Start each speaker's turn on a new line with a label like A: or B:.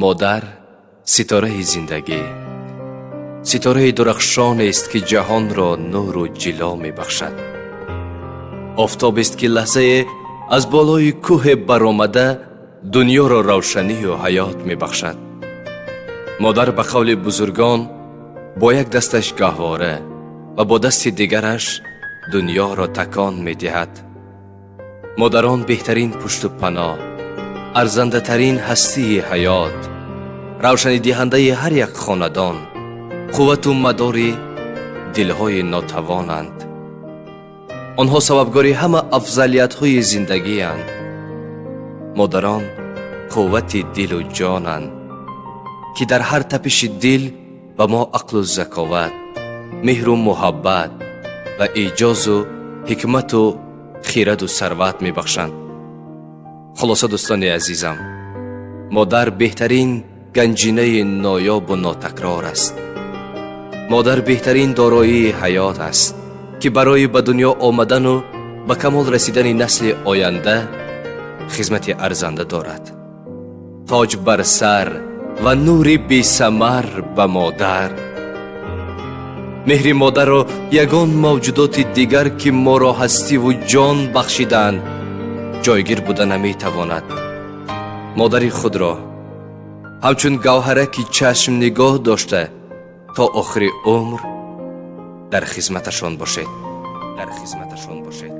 A: Модар ситораи зиндагӣ, ситораи дурахшонест, ки ҷаҳонро нуру ҷило мебахшад. Офтобест, ки лаҳзае аз болои кӯҳе баромада, дунёро равшанию ҳаёт мебахшад. Модар, ба қавли бузургон, бо як дасташ гаҳвора ва бо дасти дигараш дунёро такон медиҳад. Модарон беҳтарин пушту паноҳ, арзандатарин ҳастии ҳаёт, равшанидиҳандаи ҳар як хонадон, қуввату мадори дилҳои нотавонанд. Онҳо сабабгори ҳама афзалиятҳои зиндагианд. Модарон қуввати дилу ҷонанд, ки дар ҳар тапиши дил ба мо ақлу заковат, меҳру муҳаббат ва эъҷозу ҳикмату хираду сарват мебахшанд. Хулоса, дӯстони азизам, модар беҳтарин ганҷинаи ноёбу нотакрор аст. Модар беҳтарин дороии ҳаёт аст, ки барои ба дунё омадану ба камол расидани насли оянда хизмати арзанда дорад. Тоҷ бар сар ва нури бесамар ба модар. Меҳри модарро ягон мавҷудоти дигар, ки моро ҳастиву ҷон бахшидаанд, ҷойгир буда наметавонад. Модари худро ҳамчун гавҳараки чашм нигоҳ дошта, то охири умр дар хизматашон бошед, дар хизматашон бошед.